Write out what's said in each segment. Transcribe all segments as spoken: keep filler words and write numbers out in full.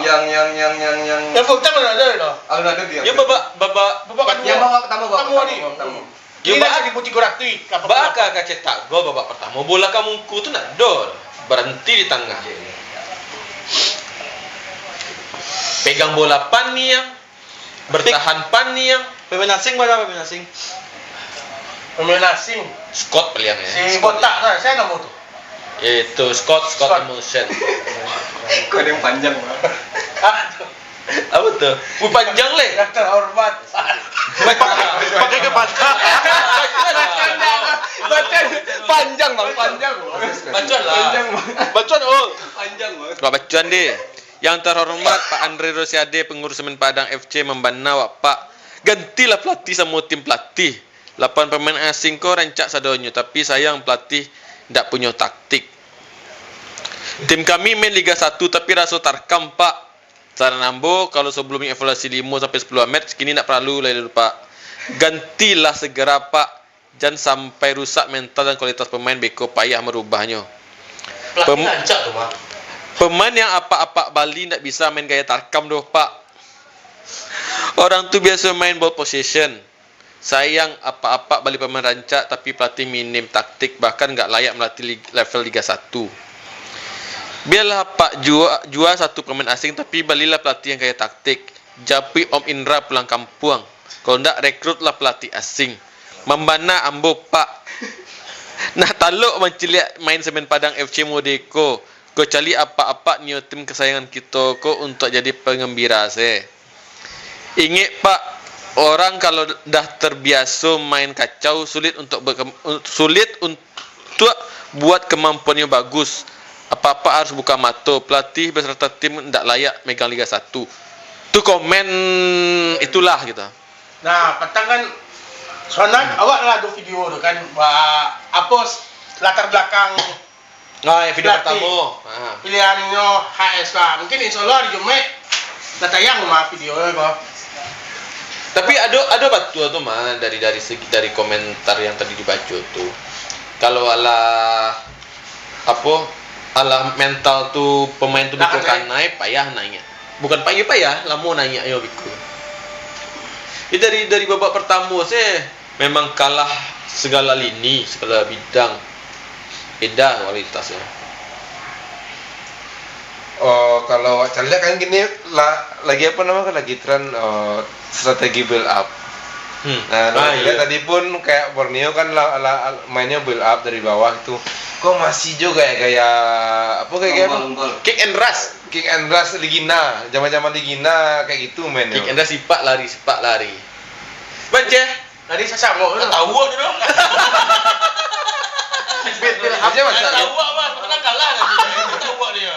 Yang, yang, yang, yang, yang. Yang full time mana ada dah? Alun ada dia. Yo, babak, babak. Babak kedua. Yang babak pertama, babak pertama, babak pertama. Yo, ini ba-, dah jadi putih gorak tu, ih, kapal. Baa ka cetak gol babak pertama? Bola ka mungku tu ndak do. Baranti di tangah. Pegang bola Paniang, bertahan Paniang. Pemain asing mana pemain asing? Pemain asing. Scott paliang, yo. Si Scott botak tu, sia namo tu? Itu, Scott, Scott Scott. Emerson. Kok ada yang panjang, Bang? Hah? Apa tu? Wih, panjang, leh. Yang terhormat. Pakai, pakai kepala. Baca, panjang, Bang, panjang. Baca lah. Panjang, Bang. Baca, oh. Panjang, Bang. Wah, baca, deh. Yang terhormat Pak Andre Rosiade, pengurus Semen Padang F C, mambana awak, Pak. Gantilah pelatih samo tim pelatih. Lapan pemain asing ko rancak sadonyo, tapi sayang pelatih ndak punyo taktik. Tim kami main Liga satu, tapi raso tarkam, Pak. Saran ambo, kalau sabalum evaluasi limo sampai sapuluah match, kini ndak paralu lai doh, Pak. Gantilah segera, Pak. Jan sampai rusak mental dan kualitas pemain, beko payah marubahnyo. Pelatih Pem-, rancak tu, Pak. Pemain yang apak-apak bali ndak bisa main gaya tarkam doh, Pak. Orang tu biaso main ball possession. Sayang, apak-apak bali pamain rancak, tapi pelatih minim taktik, bahkan nggak layak melatih lig-, level Liga satu. Biarlah apak jua, jua satu pamain asing, tapi balilah pelatih yang kaya taktik. Japuik Om Indra pulang kampuang. Kalau ndak, rekrutlah pelatih asing. Mambana ambo, Pak. Nah, talok mancaliak main Semen Padang F C mode ko. Kocali apak-apak nio tim kasayangan kito ko untuak jadi pangambira se. Ingek, Pak, orang kalau dah terbiaso main kacau, sulit untuk berkem-, sulit untuk buat kemampuannyo bagus. Apak-apak harus buka mato, pelatih beserta tim ndak layak megang Liga satu. Tu komen itulah gitu. Nah, patang kan, soalnyo awak lah ado video tu kan, ba-, apo, latar belakang Ah, yang video pelatih. Pertama. Ah. Pilihan inyo H S lah. Mungkin insya Allah hari Jumaik lah tayang mah video ko. Tapi ado, ado batua tu mah dari, dari segi, dari komentar yang tadi dibaco tu. Kalau alah, apo, alah mental tu pemain tu beko kanai, payah naiak. Bukan payah, payah, lamo naiak yo beko. Jadi dari, dari babak pertama se memang kalah segala lini, segala bidang. Beda kualitasnyo. Oh, kalau awak caliak kan kini la-, lagi apa nama kan, lagi tren, eh, strategi build up. Hmm. Nah, kalau Ah, caliak iya. tadi pun kayak Borneo kan la-, la-, mainnyo build up dari bawah tu. Kok masih jo gaya-gaya, apa gaya-gaya apa? Kick and rush. Kick and rush Ligina, zaman-zaman Ligina kayak gitu mainnyo. Kick and rush, sipak lari, sipak lari. Banceh. Tadi sasamo tu. Tahu tu dong. Build up. Aja masa. Tahu apa? Pernah kalah tadi. Tahu dia.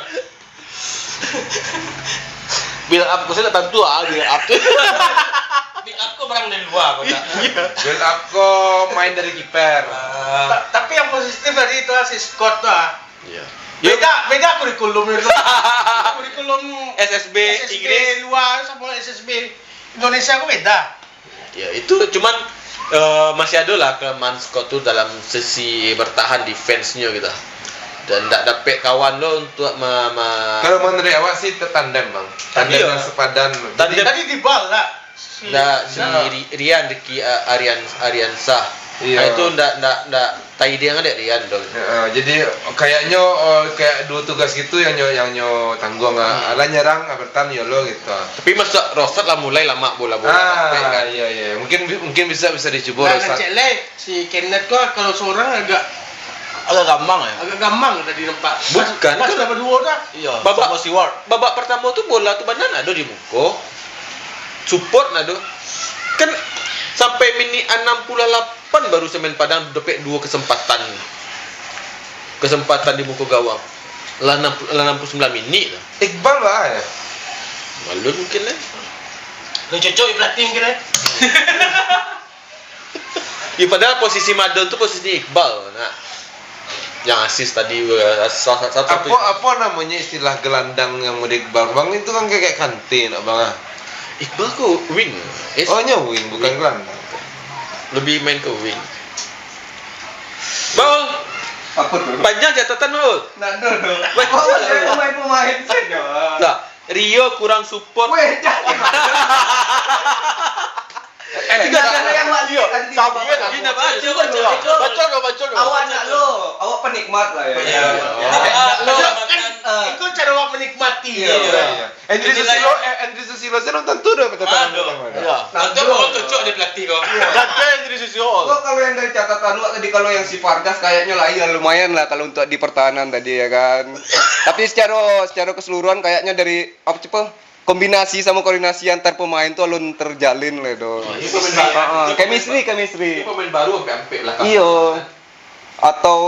Build up ko sa ndak tantu ah, build up tu. Build up ko barang dari luar ko ndak? Iya. Build up ko main dari kiper. Ah. Ta-, tapi yang positif tadi itu lah si Scott tu ah. Iya. Beda, beda kurikulum itu. Kurikulum S S B S S B Inggris. Luar sama S S B Indonesia ko beda. Ya, itu cuman, eh, masih ado lah kelemahan Scott tu dalam sisi bertahan, defense-nyo gitu. Dan ndak dapek kawan lo untuk ma-, ma- Kalau menurut awak sih tetandem, Bang. Tandem. Tandem yang sepadan. Tandem. Jadi tadi Dibal lah. Si Ndak, si Nah. Ri-, Rian, Ricky, eh, Arian, Arian Sah. Iya. Ah, itu ndak, ndak, ndak tai dia ngadek Rian tu. Heeh, jadi kayaknyo, eh, kayak dua tugas gitu yang nyo, yang nyo tanggung, ah. Hmm. Alah nyerang, ah, bertahan, yolo gitu. Tapi masa Rosat lah mulai lamak bola-bola Ah, dapek kan. Iya, iya. Mungkin bi-, mungkin bisa, bisa dicubo Nah, Rosat. Kecek leh, si Kenneth tu kalau seorang agak Agak gampang ya? Agak gampang tadi nampak. Bukan, Pas, pas kan dapat dua dah. Iya, Babak, sama Stewart. Babak pertama tu bola tu bana nado di muko. Support nado. Kan sampai minit anam puluah lapan baru pamain Padang dapek dua kesempatan. Kesempatan di muko gawang. Lah anam puluah, lah anam puluah sambilan minit lah. Iqbal bah ya? Maklum mungkin lah. Lu cocok di pelatih mungkin eh? Ya, padahal posisi Madon tu posisi Iqbal, nak. Yang asis tadi, eh, salah satu. Apa, apa namanya istilah gelandang yang model Iqbal? Bang, itu kan kayak Kante, nak, Bang, ah. Iqbal ko wing. Is- Oh, nyo wing, bukan Wing. gelandang. Lebih main ke wing. Baul. Apa tu? Panjang catatan, Baul. Nak dulu. Baca. Oh, saya pemain-pemain saja. Lah, Rio kurang support. Weh, dah. Eh, Tidak ada yang masuk Rio. Tadi. Sabar, Rio. Gini, baca, baca. Baca dulu, baca dulu. Awak nak lo, awak penikmat lah ya. Iya. Nak lo. Kan, eh, itu cara awak menikmati. Iya, iya. Andri Susilo, eh, Andri Susilo saya nonton tu dah pertama. Aduh. Iya. Nonton orang cocok dia pelatih kau. Iya. Ganteng Andri Susilo. Kok kalau yang dari catatan awak tadi, kalau yang si Fardas kayaknya lah, iya, lumayan lah kalau untuk di pertahanan tadi, ya kan. Tapi secara, secara keseluruhan kayaknya dari, apa, cepat, kombinasi sama koordinasi antar pemain tu alun terjalin lah tu. Oh, ini pemain baru. Heeh, chemistry, chemistry. Ini pemain baru sampai-sampai lah kan. Iya. Atau,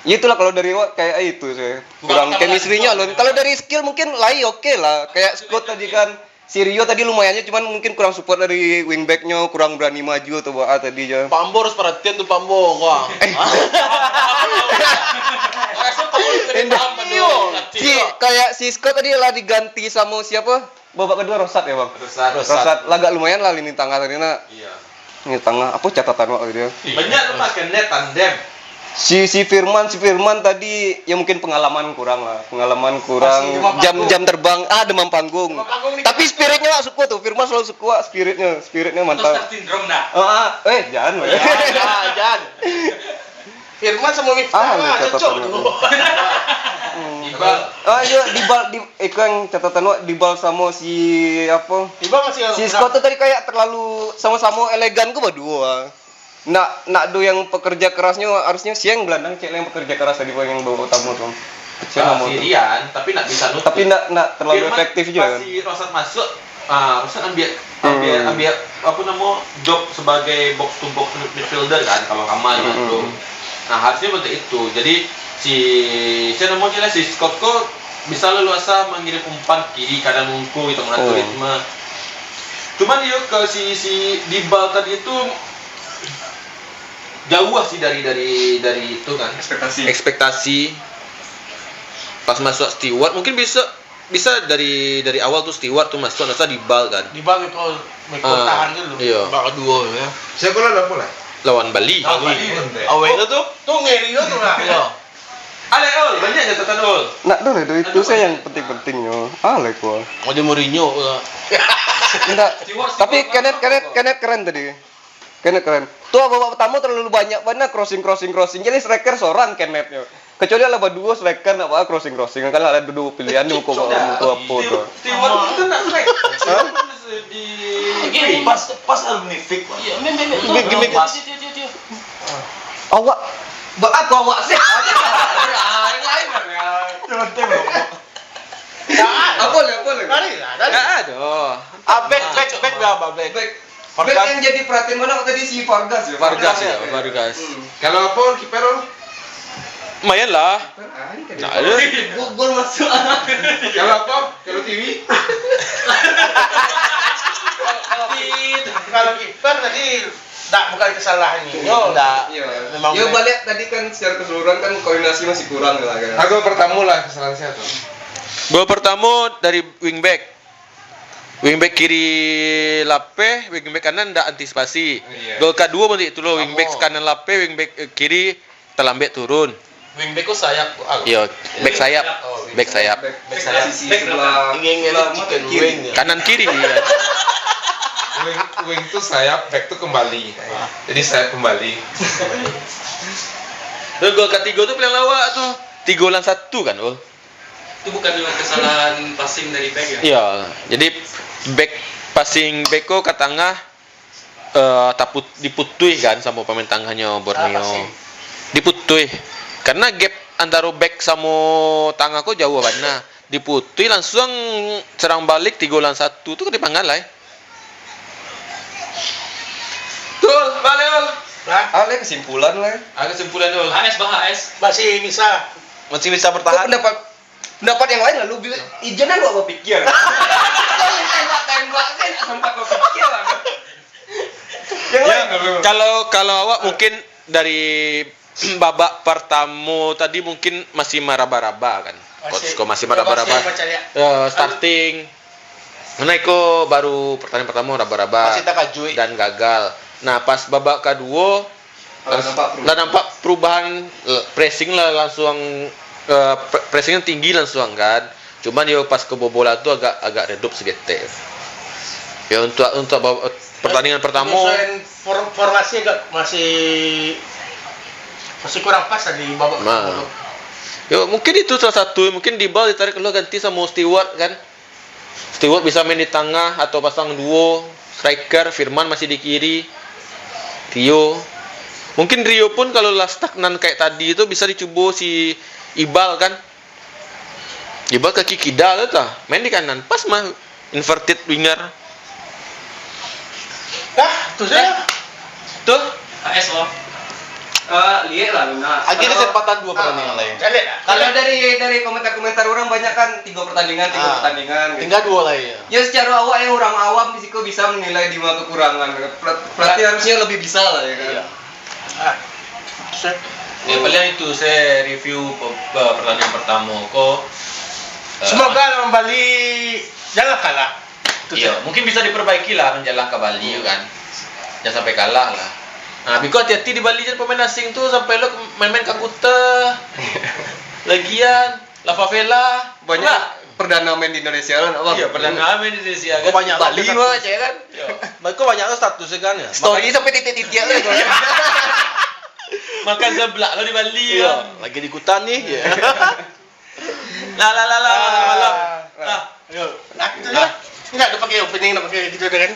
ya itulah kalau dari awak kayak itu sih. Kurang chemistry-nya loh. Kalau dari skill mungkin lain oke lah. Kayak Scott tadi kan, si Rio tadi lumayan, cuman mungkin kurang support dari wingback-nyo, kurang berani maju atau apa tadi je. Pak Ambo harus perhatian tu, Pak Ambo. Wah. Eh. Rasa Pak Ambo lebih Indah. Paham pada Iyo. Pelatih. Si, kayak si Scott tadi lah diganti sama siapa? Babak kedua Rosat ya, Bang? Rosat. Rosat. Lah agak lumayan lah lini tangah tadi, nak. Iya. Lini tangah, apa catatan awak tadi, ya? Banyak tu, Mas, kena tandem. Si, si Firman, si Firman tadi, ya mungkin pengalaman kurang lah. Pengalaman kurang, Masih demam jam, panggung. Jam terbang, ah, demam panggung. Demam panggung ni. Tapi spiritnya awak suka tu, Firman selalu suka awak spiritnya, spiritnya mantap. Imposter syndrome dah. Ah, ah, eh, jangan, Bang. Ya, ya, jangan. Firman sama Miftah Ah, lah, cocok catatannya tu. Tu. Hmm. Dibal. Ah, iya, Dibal, di, eh, kan catatan awak, Dibal sama si, apa? Dibal masih Si Scott tu tadi kayak terlalu sama-sama elegan ke berdua. Nak, nak do yang pekerja kerasnya, harusnya siang gelandang cek lah yang pekerja keras tadi, yang bawa tamu tu. Siapa Ah, nama si tu? Rian, tapi nak bisa nutup. Tapi nak, nak terlalu Firman efektif juga pas kan? Si Rosat masuk, Ah, Rosat ambil, ambil, Hmm. ambil, apa nama, job sebagai box to box midfielder kan, kalau Kamal Hmm. gitu. Nah, harusnya bentuk itu. Jadi, si, siapa namanya lah, si Scott ko bisa leluasa mengirim umpan kiri, kadang nungku gitu, mengatur Oh. ritme. Cuman yo ke si, si Dibal tadi itu jauh sih dari, dari, dari itu kan. Ekspektasi. Ekspektasi. Pas masuk Stewart, mungkin bisa Bisa dari, dari awal tu Stewart tu masuk, asa Dibal kan. Dibal itu, mereka Ah, tahan dulu. Iya. Babak kedua ya. Siapa lah, apa lah? Lawan Bali. Lawan Bali. Bali. Awet tu tu. Tu ngeri tu lah. Iya. Alek, Ol, banyak catatan, Ol. Nak dulu tu, itu Aduh, saya banyak. Yang penting-pentingnya. Alek, Ol. Ada Mourinho pula. Enggak. Stewart, Tapi Stewart, Kenneth, Stewart. Kenneth, Kenneth keren tadi. Kenneth keren. Tu babak pertama terlalu banyak bana crossing, crossing, crossing. Jadi striker seorang Kenneth-nyo. Kecuali lah baduo striker, nak buat crossing-crossing. Kan lah ado duo pilihan di muko, muko apo tu. Steward itu nak strike. Hah? Di Oke, pas, pas alumni fake, Pak. Iya, men, men, men. Gimik, gimik. Pas. Dia, dia, dia, dia. Awak. Ba-, aku awak sih. Ah, yang lain mana? Coba tengok. Apo leh, apo leh? Lari lah, lari. Nggak ada. Ah, back, back, back dah, Pak, back. Back. Back Vargas. Yang jadi perhatian banyak tadi si Vargas ya? Vargas ya, Vargas. Hmm. Kalau apo, kiper, apo? Lumayan lah. Kiper, ah, ini tadi. Nggak ada. Gol, gol masuk. Kalau apo? Kalau Tiwi? Kalau kiper tadi ndak, bukan kesalahan ini. Ndak. Iya. Memang Yo, back. Balik tadi kan secara keseluruhan kan koordinasi masih kurang lah kan. Ah, gol pertamo lah kesalahan siapa? Gol pertamo dari wingback. Wingback kiri lapeh, wingback kanan ndak antisipasi. Iya. Gol kaduo pun itu lo, wingback Samo. Kanan lapeh, wingback, eh, kiri talambek turun. Wingback ko sayap, ah. Iyo, back sayap. Oh, back sayap. Back, back sayap. Back, back sebelah, ingin sebelah chicken mata kiri. Wing, ya. Kanan kiri, ya. Wing, wing tu sayap, back tu kembali. Ah. Jadi sayap kembali. Terus gol katigo tu paling lawak tu. Tigo lawan satu kan, gol? Itu bukan dengan kesalahan passing dari back, ya? Iya, jadi back, passing back ko ka tangah, eh, taput-, diputuih kan samo pemain tangahnyo Borneo. Ah, passing. Diputuih. Karena gap antaro back samo tangah ko jauah bana. Diputuih, langsung serang balik tigo lawan satu tu ka dipanggalai. Tul, balik, Tul. Lah, ada kesimpulan lah. Ada kesimpulan, Tul. A S bah, A S. Masih bisa. Masih bisa bertahan. Kok pendapat Pendapat yang lain lalu bila, ijan awak bapikia. Tembak-tembak, saya tak sempat bapikia lah. Yang Ya, lain lalu. kalau, kalau awak mungkin dari babak pertamo tadi mungkin masih maraba-raba kan. Masih. Coach ko masih maraba-raba. Masih percaya. Ya, starting. Karena iko baru pertandingan pertamo raba-raba Masih takajuik. dan gagal. Nah, pas babak kaduo, Lah nampak perubahan. Lah nampak perubahan, eh, pressing lah langsung, eh, pre-, pressing tinggi langsung kan. Cuman yo pas kebobolan tu agak, agak redup saketek. Yo untuk, untuk ba-, pertandingan pertamo. Penyesuaian for-, formasi agak masih, masih kurang pas lah di babak Nah. pertama. Yo mungkin itu salah satu, mungkin Dibal ditarik keluar ganti samo Steward kan. Steward bisa main di tangah atau pasang duo striker, Firman masih di kiri, Rio. Mungkin Rio pun kalau lah stagnan kayak tadi tu bisa dicubo si Ibal kan. Ibal kaki kida tu tah, main di kanan, pas mah inverted winger. Dah, tu saja. Dah. Tu? A S O. Eh, liek lah, Luna. Agi Kalau kesempatan dua pertandingan Ah, lain. Liek lah. Kalau dari, dari komentar-komentar orang banyak kan tiga pertandingan, tiga Ah, pertandingan gitu. Tinggal dua lagi ya. Ya secara awak yang orang awam di siko bisa menilai di mana kekurangan. Pel-, pelatih harusnya lebih bisa lah ya kan. Iya. Ah, se- Ya paling itu saya review pe-, pe-, pertandingan pertamo ko. Eh, Semoga lawan Bali jangan kalah. Itu Iya, saja. Mungkin bisa diperbaiki lah menjelang ka Bali Hmm. kan. Jangan sampai kalah lah. Nah, biko hati-hati di Bali je pemain asing tu sampai lo main-main ka Kuta. Lagian, La Favela. Banyak Enggak? perdana main di Indonesia kan, apa? Iya, perdana main di Indonesia kan. Banyak Bali lah mah, cek kan? Iya. Mereka banyak lah status kan ya. Story Makan sampai titik-titik lah. Makan seblak lo di Bali Iya, kan. Lagi di Kuta nih. Iya. Lah, lah, lah, lah, malam, malam. Ah, Lah. Ayo. Nak, tu lah. Ni nak pakai opening, nak pakai gitu dah kan?